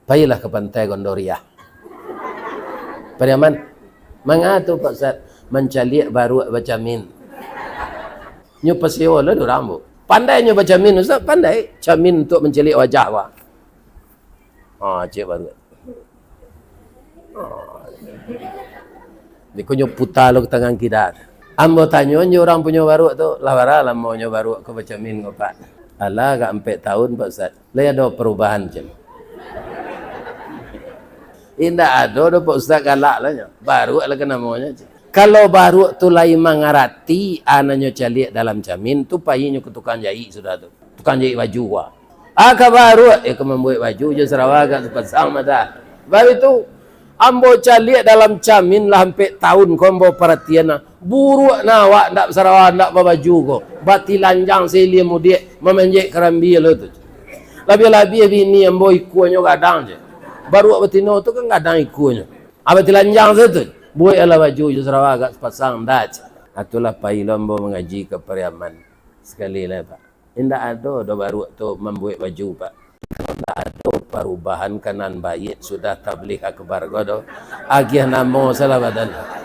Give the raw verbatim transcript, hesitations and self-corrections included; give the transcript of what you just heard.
Pailah ka Pantai Gondoriah. Pariaman, manga tu, Pak Ustaz? Mancaliak baruak bacamin. Nyo pasio lah urang, Bu. Pandai nyo bacamin, Ustaz, pandai. Camin untuak mancaliak wajah, Pak. Ha, cek baruak. Ha. Dikonyo puta lo ka tangan kida. Ambo tanyo nyo urang punyo baruak tu, "Lah bara lamonyo baruak ko bacamin ko, Pak?" "Alah, agak ampek taun, Pak Ustaz." "Lai ado parubahan, cen?" "Indak ado doh, Pak Ustaz, galak lah nyo. Baruak lah ka namonyo, cen." Kalau baruak tu lai mangarati, a nan nyo caliak dalam camin tu, pai nyo ka tukang jaik sudah tu. Tukang jaik baju, ah. "A ka baruak?" "Yo, ka mambuek baju jo sarawa agak sapasang mah dah." Baitu, ambo caliak dalam camin lah ampek taun ko ambo paratian, ah. Buruak nah awak ndak basarawa, ndak babaju ko. Batilanjang sailia mudiak, mamanjek karambia lo tu. Labiah-labiah bini ambo ikuanyo gadang, cen. Baruak batino tu kan gadang ikuanyo. Ah, batilanjang se tu. "Buek lah baju jo sarawa agak sapasang dah, cen." Ah, tu lah pai lo ambo mangaji ka Pariaman. Sakali lai, Pak. Indak ado doh baruak tu mambuek baju, Pak. Indak ado parubahan ka nan baiak sudah tabligh akbar ko doh. Agiah namo salah badan.